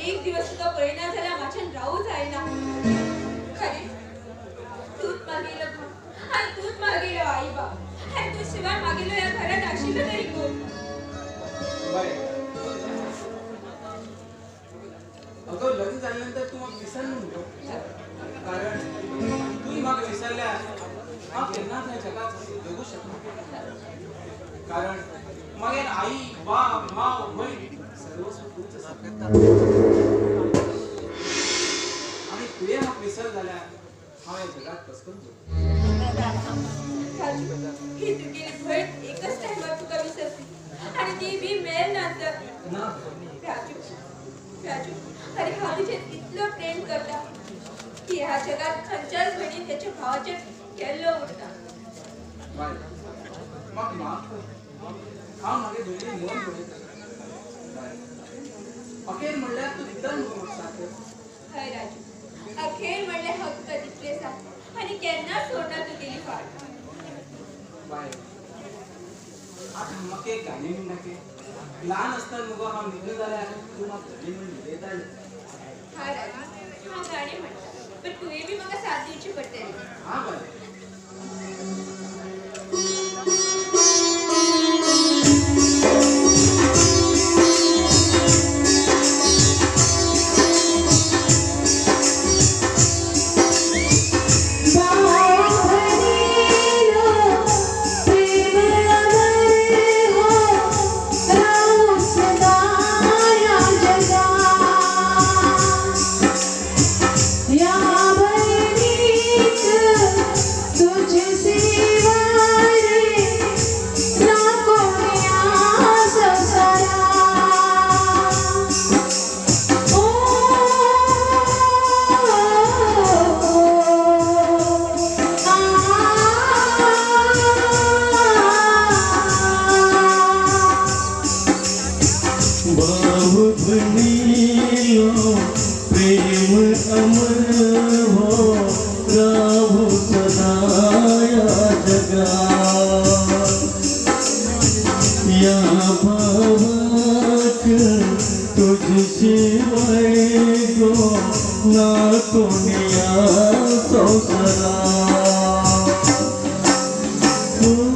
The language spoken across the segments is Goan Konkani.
एक दिवस तुका पळयना जाल्यार म्हाज्यान रावू जायना. खरें तूंच मागेलो भाव आनी तूंच मागेलो आई बाप आनी तूं शिवाय मागेलो ह्या घरांत आशिल्लो तरी कोण? अगं लग्न झाल्यानंतर तूं म्हाका विसर न्हू, कारण तूं म्हाका विसरल्यार हांव केन्नाच ह्या जगात जगू शकना. कारण मागीर आई बाप भाव भयण सर्वस्व तूंच आसा आनी तुवें म्हाका विसर जाल्यार हांव ह्या जगात कसो करून जगू? ही तुगेली भयण एकच टायमार तुका विसरली आनी ती बी मेल नंतर. ना राजू, राजू, अरे हांव तुजेर इतलो प्रेम करता की ह्या जगात खंयच्याच भयणीन तेच्या भावाचेर केल्लो उरता. बाय, म्हाका माफ कर. हांव म्हागे भयणी मन पळयता. बाय, अखेर म्हणल्यार तूं दिता न्हू म्हाका साथ? हय राजू, अखेर म्हणल्यार हांव तुका दितलें साथ आनी केन्नाच सोडना तुगेली फाट. बाय, आतां म्हाका एक गाणें म्हणटा. ल्हान आसतना मुगो हांव न्हिदलो जाल्यार तूं म्हाका गाणें म्हण न्हिदयताली. हा राजू, हांव गाणें म्हणटा, पण तुवें बी म्हाका साथ दिवची पडटली. हां बाय. प्रेम अमर हो राहु सदाया जगा या भावाक तुझ शिवाय गो ना कोणिया संसारा. Oh.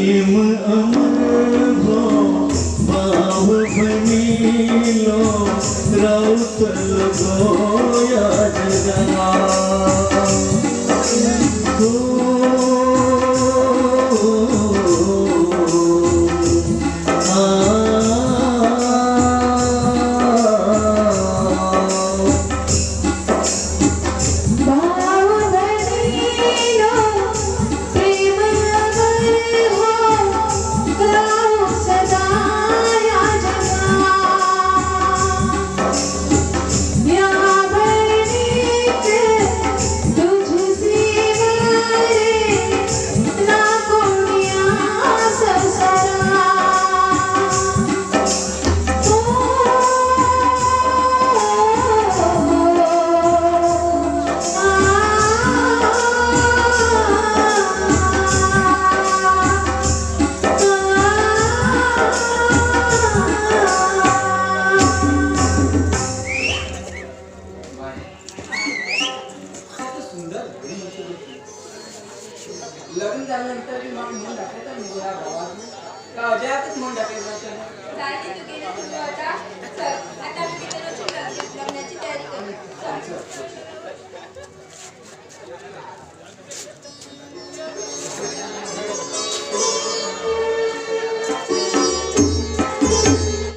प्रेम अमर हो भाव बनीलो रावतलो गो या जगा। लग्न झाल्यानंतर मी मग म्हणून दाखवता मी या गावात का अजयातच म्हणून दाखवायचं. जायचे तू गेलं तुझं आता. चल आता आम्ही तिथे लग्नाची तयारी करू. चल.